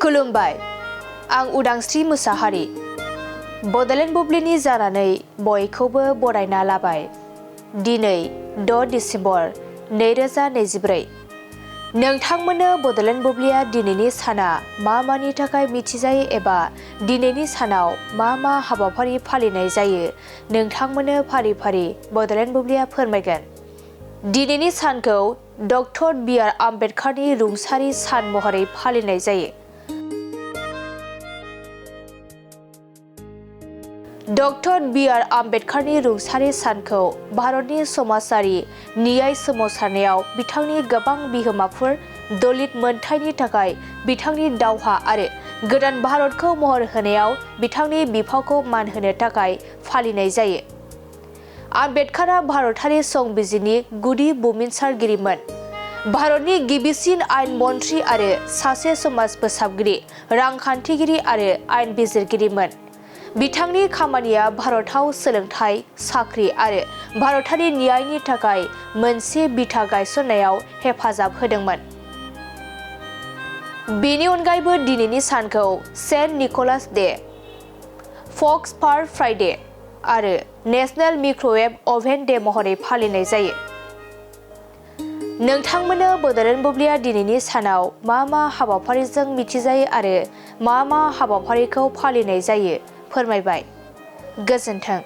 खुलुमबाय आं उदांस्रि मुसाहारि बडलेण्ड बुब्लिनि जानानै बयखौबो बरायना लाबाय दिनै 6 डिसेम्बर 2024 नोंथांमोननो बडलेण्ड बुब्लिया दिनैनि साना मा मानि थाखाय मिथिजायो एबा दिनैनि सानाव मा हाबाफारि फालिनाय जायो नोंथांमोननो फारि फारि बडलेण्ड बुब्लिया फोरमायगोन। दिनैनि सानखौ डक्टर बि.आर. आम्बेडकारनि रुंसारि सान महरै फालिनाय जायो। डक्टर बि.आर. आम्बेडकारनि रुंसारि सानखौ भारतनि समाजारि न्याय सोमावसारनायाव बिथांनि गोबां बिहोमाफोर, दलित मोनथायनि थाखाय बिथांनि दावहा आरो गोदान भारतखौ महर होनायाव बिथांनि बिफावखौ मान होनो थाखाय फालिनाय जायो। आम्बेडकारा भारतारि संबिजिरनि गुदि बुमिनसारगिरिमोन, भारतनि गिबिसिन आयेन मन्थ्रि आरो सासे समाज फोसाबगिरि, रांखान्थिगिरि आरो आयेन बिजिरगिरिमोन। बिथांनि खामानिया भारताव सोलोंथाइ, साख्रि आरो भारतारि न्यायनि थाखाय मोनसे बिथा गायसननायाव हेफाजाब होदोंमोन। बेनि अनगायैबो दिनैनि सानखौ सेन्ट निकलास डे, फक्स फार फ्राइडे आरो नेशनेल माइक्र'वेभ अभेन डे महरै फालिनाय जायो। नोंथांमोननो बडलेण्ड बुब्लिया दिनैनि सानाव मा हाबाफारिजों मिथिजायो आरो मा हाबाफारिखौ फालिनाय जायो फोरमायबाय। गोजोन्थों।